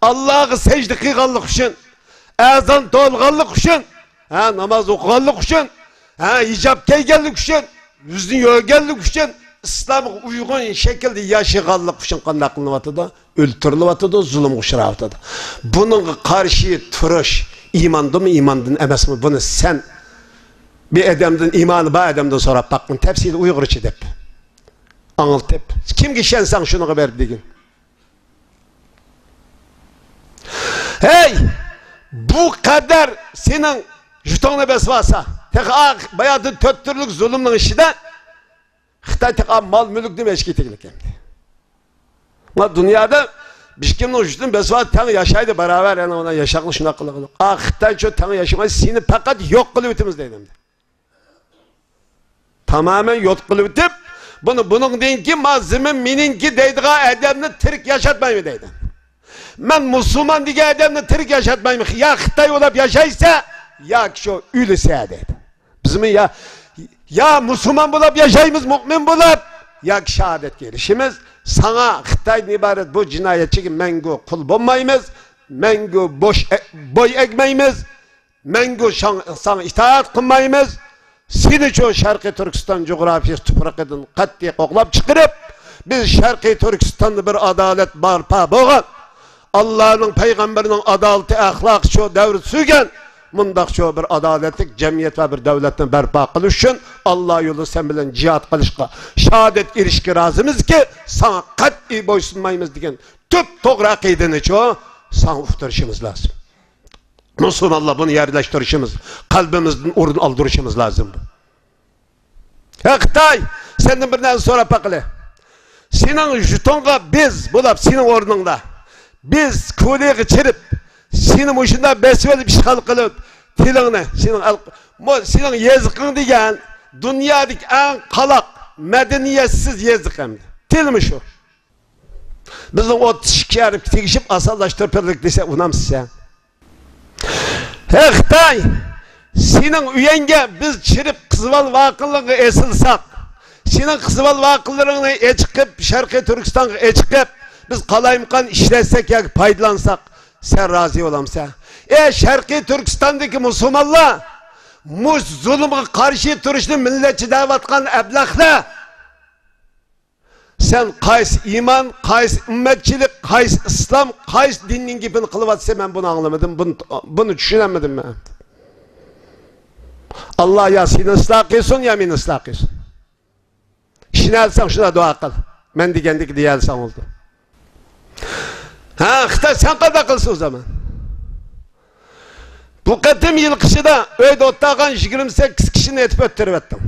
ئاللاغا سەجدە قىلغانلىق ئۈچۈن، ئەزان توۋلىغانلىق ئۈچۈن، ھە، ناماز ئوقۇغانلىق ئۈچۈن، ھە، ھىجاب كىيگەنلىك ئۈچۈن، يۈزىنى يۆگەنلىك ئۈچۈن، ئىسلامغا ئۇيغۇن شەكىلدە ياشىغانلىق ئۈچۈن قانداق قىلىنىۋاتىدۇ؟ ئۆلتۈرۈلۈۋاتىدۇ، زۇلۇمغا ئۇچراۋاتىدۇ. بۇنىڭغا قارشى تۇرۇش ئىماندىنمۇ، ئىماندىن ئەمەسمۇ؟ بۇنى سەن بىر ئادەمدىن، ئىمانى بار ئادەمدىن سوراپ باققىن، تەپسىلىي ئۇيغۇرچە دەپ. ئاڭلىتىپ، كىمگە ئىشەنسەڭ شۇنىڭغا بەر دېگىن. ھەي، بۇ قەدەر سېنىڭ جۇتۇڭنى بېسىۋالسا، تېخى ئا-، باياتىن تۆت تۈرلۈك زۇلۇمنىڭ ئىچىدە خىتاي تېخى مال مۈلۈكنى بېشىغا كېتىگلىك ئەمدى. ما دۇنيادا ھېچكىمنىڭ جۇتىنى بېسىۋالسا تەڭ ياشايدۇ، باراۋەر، ئەنە ئۇنىڭ ياشاقلىق شۇنداق قىلىقلىق. ئا، خىتايچۇ تەڭ ياشىماي، سېنى پەقەت يوق قىلىۋېتىمىز دەيدۇ ئەمدى. تامامەن يوق قىلىۋېتىپ، بۇنى، بۇنىڭدىن كېيىن ما زېمىن مېنىڭكى دەيدىغان ئادەمنى تىرىك ياشاتمايمەن دەيدۇ. مەن مۇسۇلمان دېگەن ئادەمنى تىرىك ياشاتمايمەن. يا خىتاي بولاپ ياشايسە، ياكى شۇ ئۆلىسە دەيدۇ. بىزمۇ يا، يا مۇسۇلمان بولاپ ياشايمىز، مۇئمىن بولاپ، ياكى شاھادەتكە ئېرىشىمىز. ساڭا خىتايدىن ئىبارەت بۇ جىنايەتچىگە مەڭگۈ قۇل بولمايمىز. مەڭگۈ بوش ئە-، بوي ئەگمەيمىز، مەڭگۈ شاڭ-، ساڭا ئىتائەت قىلمايمىز. سېنىچۇ شەرقىي تۈركىستان جۇغراپىيىسى تۇپرىقىدىن قەتئىي قوغلاپ چىقىرىپ، بىز شەرقىي تۈركىستاندا بىر ئادالەت بارپا بولغان، ئاللانىڭ پەيغەمبىرىنىڭ ئادالىتى، ئەخلاقى شۇ دەۋر سۈرگەن، مۇنداق شۇ بىر ئادالەتلىك جەمئىيەت ۋە بىر دۆلەتنى بەرپا قىلىش ئۈچۈن ئاللا يولىدا سەن بىلەن جىھاد قىلىشقا، شاھادەت ئېرىشىشكە رازىمىزكى، ساڭا قەتئىي بويسۇنمايمىز دېگەن تۈپ توغرا ئەقىدىنىچۇ ساڭا ئۇقتۇرۇشىمىز لازىم. مۇسۇلمانلار بۇنى يەرلەشتۈرۈشىمىز، قەلبىمىزدىن ئورۇن ئالدۇرۇشىمىز لازىم. ھە خىتاي، سەندىن بىر نەرسە سوراپ باقىلى. سېنىڭ يۇرتۇڭغا بىز بولاپ، سېنىڭ ئورنۇڭدا بىز كولىغا چىرىپ، سېنى مۇشۇنداق بېسىۋېلىپ، ئىشغال قىلىپ، تىلىڭنى، سېنىڭ ئەل-، مو-، سېنىڭ يېزىقىڭ دېگەن دۇنيادىكى ئەڭ قالاق، مەدەنىيەتسىز يېزىق ئەمدى. تىلمۇ شۇ. بىزنىڭ ئوتتۇز ئىككى ھەرپكە تېگىشىپ ئاسانلاشتۇرۇپ بېرىلدى دېسە ئۇنامسىز سەن؟ ھەي خىتاي، سېنىڭ ئۆيۈڭگە بىز چىرىپ قىزىۋال ۋاقىلىرىڭغا ئېسىلساق، سېنىڭ قىزىۋال ۋاقىلىرىڭنى ئېچىقىپ، شەرقىي تۈركىستانغا ئېچىقىپ، بىز قالايمىقان ئىشلەتسەك ياكى پايدىلانساق، سەن رازى بولامسەن؟ ئەي شەرقىي تۈركىستاندىكى مۇسۇلمانلار، مۇشۇ زۇلۇمغا قارشى تۇرۇشنى مىللەتچى دەۋاتقان ئەبلەخلەر، سەن قايسى ئىمان، قايسى ئۈممەتچىلىك، قايسى ئىسلام، قايسى دىننىڭ گېپىنى قىلىۋاتىسەن، مەن بۇنى ئاڭلىمىدىم، بۇنى، بۇنى چۈشىنەلمىدىم مەن. ئاللا يا سېنى ئىسلاھ قىلسۇن، يا مېنى ئىسلاھ قىلسۇن. ئىشىنەلسەڭ شۇنداق دۇئا قىل. مەن دېگەندىكى دېيەلسەڭ بولدى. ھە، خىتاي سەن قانداق قىلسۇن ئۇ زامان؟ بۇ قېتىم يىل قىشىدا ئۆيدە ئولتۇرغان يىگىرمە سەككىز كىشىنى ئېتىپ ئۆلتۈرۈۋەتتىڭ.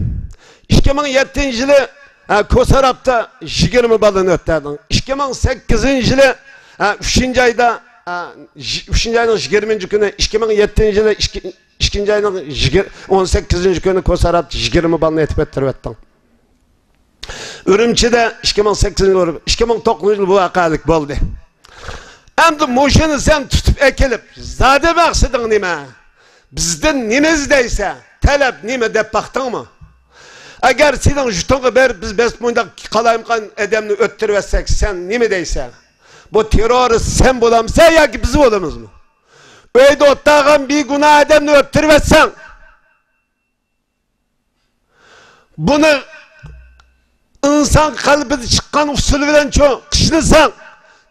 ئىككى مىڭ يەتتىنچى يىلى، ھە، كوسارابتا يىگىرمە بالىنى ئۆلتۈردۈڭ. ئىككى مىڭ سەككىزىنچى يىلى، ھە، ئۈچىنچى ئايدا، ھە، يىگ-، ئۈچىنچى ئاينىڭ يىگىرمىنچى كۈنى، ئىككى مىڭ يەتتىنچى يىلى ئىككى-، ئىككىنچى ئاينىڭ يىگىر-، ئون سەككىزىنچى كۈنى كوسارابتا يىگىرمە بالىنى ئېتىپ ئۆلتۈرۈۋەتتىڭ. ئۈرۈمچىدە ئىككى مىڭ سەككىزىنچى يىل، ئىككى مىڭ توققۇزىنچى يىل بۇ ۋەقەلىك بولدى. ئەمدى مۇشۇنى سەن تۇتۇپ ئەكېلىپ، زادى مەقسىتىڭ نېمە؟ بىزدىن نېمە ئىزدەيسەن؟ تەلەپ نېمە دەپ باقتىڭمۇ؟ ئەگەر سېنىڭ يۇرتۇڭغا بېرىپ، بىز بەس مۇنداق قالايمىقان ئادەمنى ئۆلتۈرۈۋەتسەك، سەن نېمە دەيسەن؟ بۇ تېررورىست سەن بولامسەن ياكى بىز بولىمىزمۇ؟ ئۆيدە ئولتۇرغان بىگۇناھ ئادەمنى ئۆلتۈرۈۋەتسەڭ، بۇنى ئىنسان قەلبىدە چىققان ئۇسۇل بىلەن چوڭ قىشلىساڭ،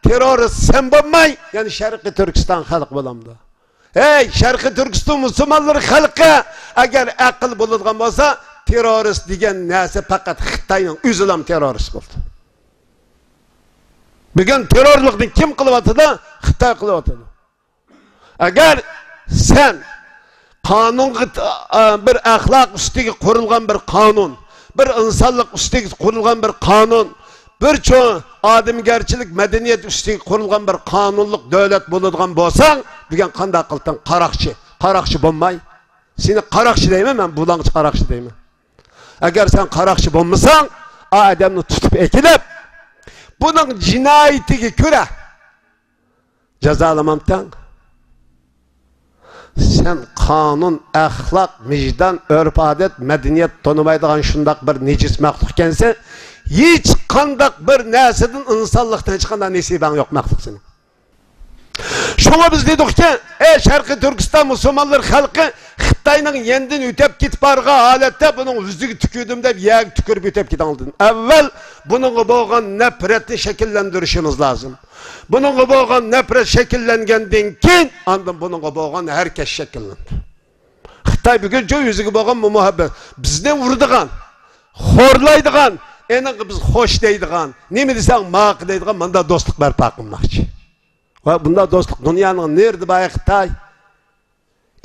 تېررورىست سەن بولماي، يەنە شەرقىي تۈركىستان خەلقى بولامدۇ؟ ھەي، شەرقىي تۈركىستان مۇسۇلمانلىرى خەلقى، ئەگەر ئەقىل بولىدىغان بولسا، تېررورىست دېگەن نەرسە پەقەت خىتاينىڭ ئۆزىلا تېررورىست بولدى. بۈگۈن تېررورلۇقنى كىم قىلىۋاتىدۇ؟ خىتاي قىلىۋاتىدۇ. ئەگەر سەن قانۇنغا، ئە، بىر ئەخلاق ئۈستىگە قۇرۇلغان بىر قانۇن، بىر ئىنسانلىق ئۈستىگە قۇرۇلغان بىر قانۇن، بىر چوڭ ئادەمگەرچىلىك مەدەنىيەت ئۈستىگە قۇرۇلغان بىر قانۇنلۇق دۆلەت بولىدىغان بولساڭ، بۈگۈن قانداق قىلتىڭ؟ قاراقچى، قاراقچى بولماي. سېنى قاراقچى دەيمەن مەن، بۇلاڭچى قاراقچى دەيمەن. ئەگەر سەن قاراقچى بولمىساڭ، ئا ئادەمنى تۇتۇپ ئەكېلىپ، بۇنىڭ جىنايىتىگە كۆرە جازالىمامتىڭ؟ سەن قانۇن، ئەخلاق، ۋىجدان، ئۆرپ-ئادەت، مەدەنىيەت تونۇمايدىغان شۇنداق بىر نىجىس مەخلۇق ئىكەنسەن، ھېچقانداق بىر نەرسىدىن ئىنسانلىقتىن ھېچقانداق نېسىبەڭ يوق مەخلۇق سېنىڭ. شۇڭا بىز دېدۇقكى، ئەي شەرقىي تۈركىستان مۇسۇلمانلىرى خەلقى، خىتاينىڭ يېنىدىن ئۆتۈپ كېتىپ بارغان ھالەتتە بۇنىڭ يۈزىگە تۈكۈردۈم دەپ يەرگە تۈكۈرۈپ ئۆتۈپ كېتىڭلار. ئەۋۋەل بۇنىڭغا بولغان نەپرەتنى شەكىللەندۈرۈشىمىز لازىم. بۇنىڭغا بولغان نەپرەت شەكىللەنگەندىن كېيىن، ئاندىن بۇنىڭغا بولغان ھەرىكەت شەكىللىنىدۇ. خىتاي بۈگۈنچە يۈزىگە بولغان مۇھەببەت، بىزنى ئۇرىدىغان، خورلايدىغان، ئېنىقى بىز خوش دەيدىغان، نېمە دېسەڭ ماقۇل دەيدىغان مۇنداق دوستلۇق بەرپا قىلماقچى. ۋە بۇنداق دوستلۇق دۇنيانىڭ نېرىدە بار خىتاي؟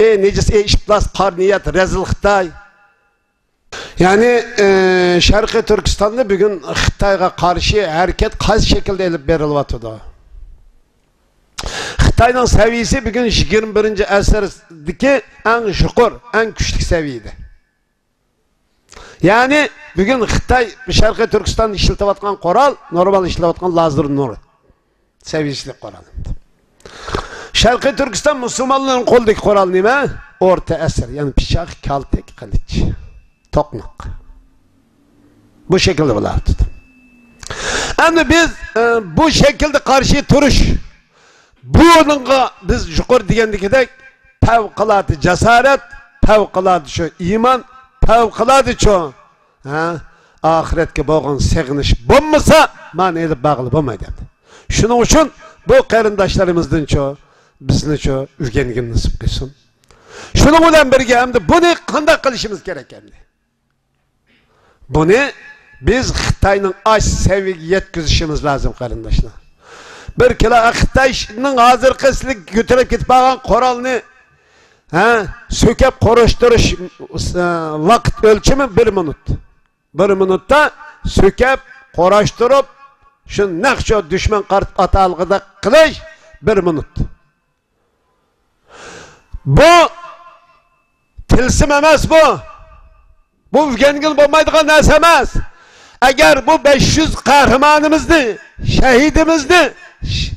ئەي نىجىس، ئەي ئىپلاس، قارا نىيەت، رەزىل خىتاي. يەنى، ئى، شەرقىي تۈركىستاندا بۈگۈن خىتايغا قارشى ھەرىكەت قايسى شەكىلدە ئېلىپ بېرىلىۋاتىدۇ؟ خىتاينىڭ سەۋىيىسى بۈگۈن يىگىرمە بىرىنچى ئەسىردىكى ئەڭ يۇقىرى، ئەڭ كۈچلۈك سەۋىيىدە. يەنى بۈگۈن خىتاي شەرقىي تۈركىستاندا ئىشلىتىۋاتقان قورال نورمال ئىشلەۋاتقان لازېر نۇر سەۋىيەسىدىكى قورال. شەرقىي تۈركىستان مۇسۇلمانلىرىنىڭ قولىدىكى قورال نېمە؟ ئورتا ئەسىر، يەنى پىچاق، كالتەك، قىلىچ، توقماق. بۇ شەكىلدە بولۇۋاتىدۇ. ئەمدى بىز، ئە، بۇ شەكىلدە قارشى تۇرۇش، بۇنىڭغا بىز يۇقىرى دېگەندىكىدەك پەۋقۇلئاددە جاسارەت، پەۋقۇلئاددە شۇ ئىمان، پەۋقۇلئاددە شۇ، ھە، ئاخىرەتكە بولغان سېغىنىش بولمىسا، مانا ئېلىپ بارغىلى بولمايدۇ ئەمدى. شۇنىڭ ئۈچۈن بۇ قېرىنداشلىرىمىزدىن شۇ، بىزنى شۇ ئۆگەنگىنى نېسىپ قىلسۇن. شۇنىڭ بىلەن بىرگە ئەمدى بۇنى قانداق قىلىشىمىز كېرەك ئەمدى؟ بۇنى بىز خىتاينىڭ ئاشۇ سەۋىيىگە يەتكۈزۈشىمىز لازىم، قېرىنداشلار. بىر كىلو خىتاينىڭ ھازىرقى سىلىگە كۆتۈرۈپ كېتىپ بارغان قورالنى، ھە، سۆكەپ قۇراشتۇرۇش، ئە، ۋاقىت ئۆلچىمى بىر مىنۇت. بىر مىنۇتتا سۆكەپ، قۇراشتۇرۇپ، شۇ نەق شۇ دۈشمەن قارىتىپ ئاتالغۇدەك قىلىش بىر مىنۇت. بۇ تىلسىم ئەمەس بۇ. بۇ ئۆگەنگىلى بولمايدىغان نەرسە ئەمەس. ئەگەر بۇ بەش يۈز قەھرىمانىمىزنى، شەھىدىمىزنى ش-،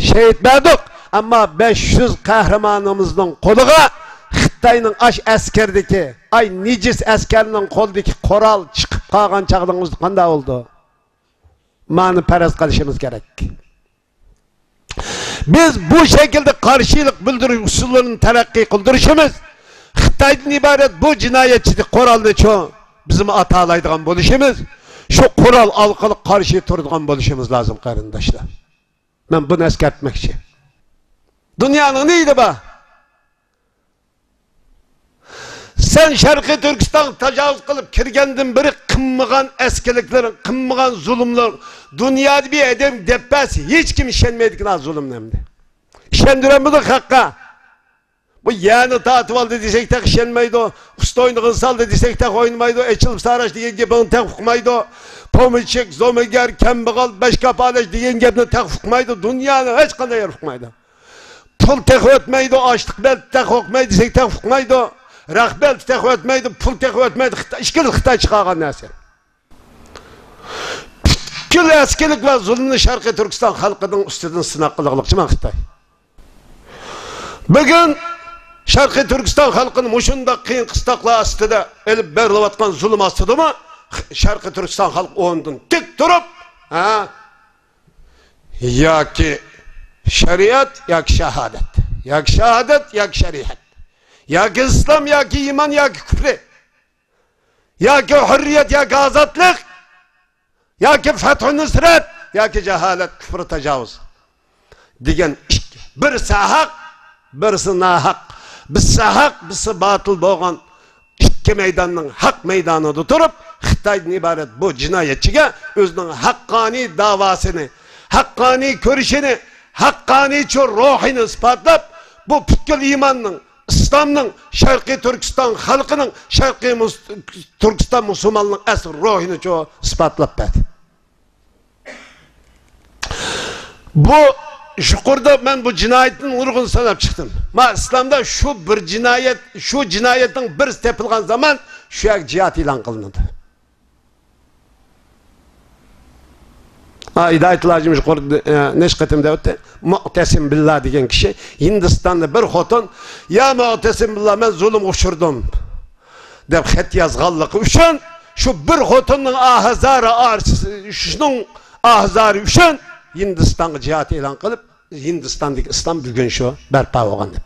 شېھىت بەردۇق، ئەمما بەش يۈز قەھرىمانىمىزنىڭ قولىغا خىتاينىڭ ئاش ئەسكىرىدىكى، ئاي نىجىس ئەسكەرنىڭ قولىدىكى قورال چىقىپ قالغان چاغلىرىڭىزدا قانداق بولىدۇ؟ مانا پەرەز قىلىشىمىز كېرەك. بىز بۇ شەكىلدە قارشىلىق بىلدۈرۈش ئۇسۇللىرىنى تەرەققىي قىلدۇرۇشىمىز، خىتايدىن ئىبارەت بۇ جىنايەتچى قورالنىچۇ بىزمۇ ئاتالايدىغان بولۇشىمىز، شۇ قورال ئارقىلىق قارشى تۇرىدىغان بولۇشىمىز لازىم، قېرىنداشلار. مەن بۇنى ئەسكەرتمەكچى. دۇنيانىڭ نېيىدى بار؟ سەن شەرقىي تۈركىستانغا تاجاۋۇز قىلىپ كىرگەندىن بېرى قىلمىغان ئەسكىلىكلىرىڭ، قىلمىغان زۇلۇملىرىڭ دۇنيادا بىر ئادەم دەپ بەرسە، ھېچكىم ئىشەنمەيدىكەن ھازىر زۇلۇمنى ئەمدى. ئىشەندۈرەلمىدۇق خەققە. بۇ يەرنى تارتىۋالدى دېسەك تېخى ئىشەنمەيدۇ. ئۇستا ئوينىغىنى سالدى دېسەك تېخى ئوينىمايدۇ. ئېچىلىپ ساراش دېگەن گېپىڭنى تېخى ئۇقمايدۇ. پومېشچىك، زومىگەر، كەمبەغال، بەش كاپالەش دېگەن گەپنى تېخى ئۇقمايدۇ. دۇنيانىڭ ھېچقانداق يېرى ئۇقمايدۇ. پۇل تېخى ئۆتمەيدۇ، ئاشلىق بەلتى تېخى ئۆتمەيدۇ دېسەك تېخى ئۇقمايدۇ. رەق بەلتى تېخى ئۆتمەيدۇ، پۇل تېخى ئۆتمەيدۇ. خىتا-، ئىككىلىسى خىتاي چىقارغان نەرسە. پۈتكۈل ئەسكىلىك ۋە زۇلۇمنى شەرقىي تۈركىستان خەلقىنىڭ ئۈستىدىن سىناق قىلغانلىقچىمەن خىتاي. بۈگۈن شەرقىي تۈركىستان خەلقىنى مۇشۇنداق قىيىن قىستاقلار ئاستىدا ئېلىپ بېرىلىۋاتقان زۇلۇم ئاستىدىمۇ شەرقىي تۈركىستان خەلقى ئورنىدىن تىك تۇرۇپ، ھە، ياكى شەرىئەت، ياكى شاھادەت، ياكى شاھادەت، ياكى شەرىئەت، ياكى ئىسلام، ياكى ئىمان، ياكى كۇپرى، ياكى ھۆررىيەت، ياكى ئازادلىق، ياكى فەتھۇ نۇسرەت، ياكى جاھالەت، كۇفر، تاجاۋۇز دېگەن ئىككى، بىرسى ھەق، بىرسى ناھەق، بىرسى ھەق، بىرسى باتىل بولغان ئىككى مەيداننىڭ ھەق مەيدانىدا تۇرۇپ، خىتايدىن ئىبارەت بۇ جىنايەتچىگە ئۆزىنىڭ ھەققانىي داۋاسىنى، ھەققانىي كۈرىشىنى، ھەققانىيچۇ روھىنى ئىسپاتلاپ، بۇ پۈتكۈل ئىماننىڭ، ئىسلامنىڭ، شەرقىي تۈركىستان خەلقىنىڭ، شەرقىي مۇس-، تۈركىستان مۇسۇلمانلىرىنىڭ ئەسلى روھىنىچۇ ئىسپاتلاپ بەردى. بۇ يۇقىرىدا مەن بۇ جىنايەتتىن نۇرغۇن ساناپ چىقتىم. ما ئىسلامدا شۇ بىر جىنايەت، شۇ جىنايەتنىڭ بىرسى تېپىلغان زامان شۇ يەرگە جىھاد ئېلان قىلىنىدۇ. ھا، ھىدايەتۇللا ھاجىم يۇقىرىدا، ئە، نەچچە قېتىم دەۋەتتى. مۇئتەسىم بىللا دېگەن كىشى ھىندىستاندا بىر خوتۇن، يا مۇئتەسىم بىللا، مەن زۇلۇمغا ئۇچرىدىم، دەپ خەت يازغانلىقى ئۈچۈن، شۇ بىر خوتۇننىڭ ئاھىزارى، شۇنىڭ ئاھىزارى ئۈچۈن ھىندىستانغا جىھاد ئېلان قىلىپ، ھىندىستاندىكى ئىسلام بۈگۈن شۇ بەرپا بولغان دەپ.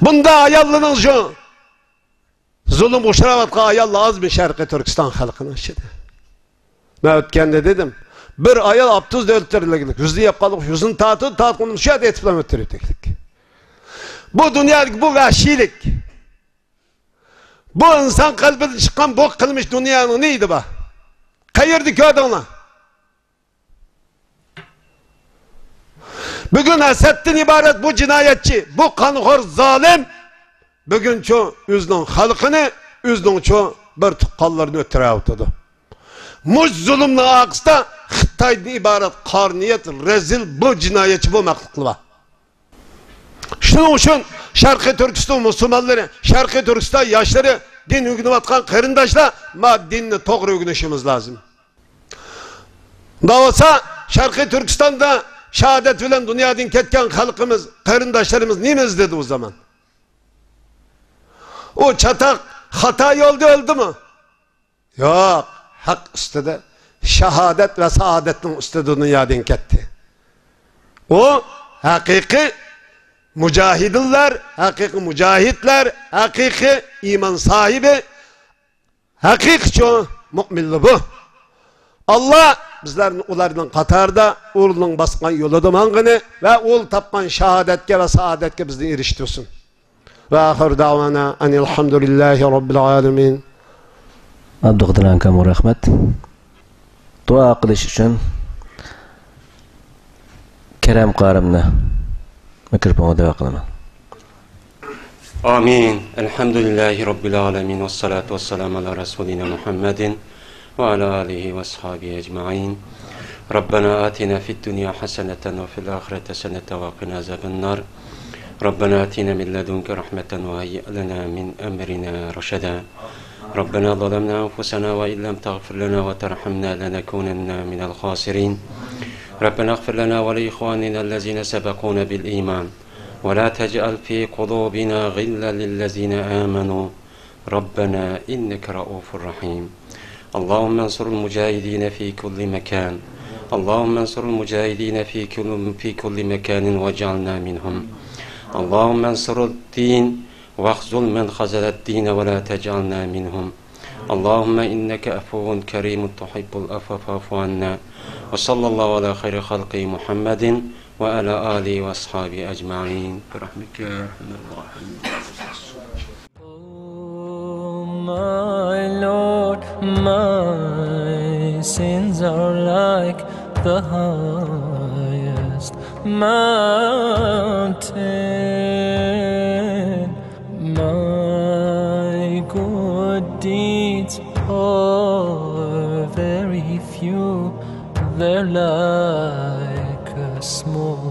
بۇندا ئاياللىرىنىڭ شۇ زۇلۇمغا ئۇچراۋاتقان ئاياللار ئازمۇ شەرقىي تۈركىستان خەلقىنىڭ ئىچىدە؟ مەن ئۆتكەندە دېدىم، بىر ئايال ئاپتوبۇستا ئۆلتۈرۈلگەنلىك، يۈزىنى يەپ قالدۇق، يۈزىنى تارتىدۇ، تارتقىنىمىز شۇ يەردە ئېتىپلا ئۆلتۈرۈپ تەگلىك. بۇ دۇنيادىكى بۇ ۋەھشىيلىك، بۇ ئىنسان قەلبىدىن چىققان بۇ قىلمىش دۇنيانىڭ نېيىدى بار؟ قەيەردە كۆردۈڭلار؟ بۈگۈن ھەسەتتىن ئىبارەت بۇ جىنايەتچى، بۇ قانخور زالىم بۈگۈنچۇ ئۆزىنىڭ خەلقىنى، ئۆزىنىڭچۇ بىر تۇغقانلىرىنى ئۆلتۈرۈۋاتىدۇ. مۇشۇ زۇلۇمنىڭ ئارقىسىدا خىتايدىن ئىبارەت قارا نىيەت، رەزىل بۇ جىنايەتچى بولماقلىقى بار. شۇنىڭ ئۈچۈن شەرقىي تۈركىستان مۇسۇلمانلىرى، شەرقىي تۈركىستان ياشلىرى، دىن ئۆگىنىۋاتقان قېرىنداشلار، ما دىننى توغرا ئۆگىنىشىمىز لازىم. بولمىسا شەرقىي تۈركىستاندا شاھادەت بىلەن دۇنيادىن كەتكەن خەلقىمىز، قېرىنداشلىرىمىز نېمە ئىزدىدى ئۇ زامان؟ ئۇ چاتاق خاتا يولدا ئۆلدىمۇ؟ ياق، ھەق ئۈستىدە، شاھادەت ۋە سائادەتنىڭ ئۈستىدە دۇنيادىن كەتتى. ئۇ ھەقىقىي مۇجاھىدىنلار، ھەقىقىي مۇجاھىدلار، ھەقىقىي ئىمان ساھىبى، ھەقىقىي چوڭ مۇئمىنلار بۇ. ئاللا بىزلەرنى ئۇلارنىڭ قاتارىدا، ئۇلارنىڭ باسقان يولىدا ماڭغىنى ۋە ئۇل تاپقان شاھادەتكە ۋە سائادەتكە بىزنى ئېرىشتۈرسۇن. ۋە ئاخىر دەۋانا ئەنىل ھەمدۇلىللاھى رەببىل ئالەمىن. ئابدۇقادىر ئاكامغا رەھمەت. دۇئا قىلىش ئۈچۈن كەرەم قارىمنى مىكروفونغا دەۋەت قىلىمەن. آمين. الحمد لله رب العالمين، والصلاة والسلام على رسولنا محمد وعلى آله وأصحابه أجمعين. ربنا آتنا في الدنيا حسنة وفي الآخرة حسنة وقنا عذاب النار. ربنا آتنا من لدنك رحمة وهيئ لنا من أمرنا رشدا. ربنا ظلمنا أنفسنا وإن لم تغفر لنا وترحمنا لنكونن من الخاسرين. ربنا اغفر لنا ولإخواننا الذين سبقونا بالإيمان ولا تجعل في قلوبنا غلا للذين آمنوا ربنا إنك رءوف رحيم. اللهم انصر المجاهدين في كل مكان. اللهم انصر المجاهدين في كل، في كل مكان واجعلنا منهم. اللهم انصر الدين واخذل من خذل الدين ولا تجعلنا منهم. اللهم إنك عفو كريم تحب العفو فاعف عنا. وصلى الله على خير خلقه محمد وعلى آله وأصحابه أجمعين برحمتك يا أرحم الراحمين. Oh, my Lord, my sins are like the highest mountain. My good deeds are very few, they're like a small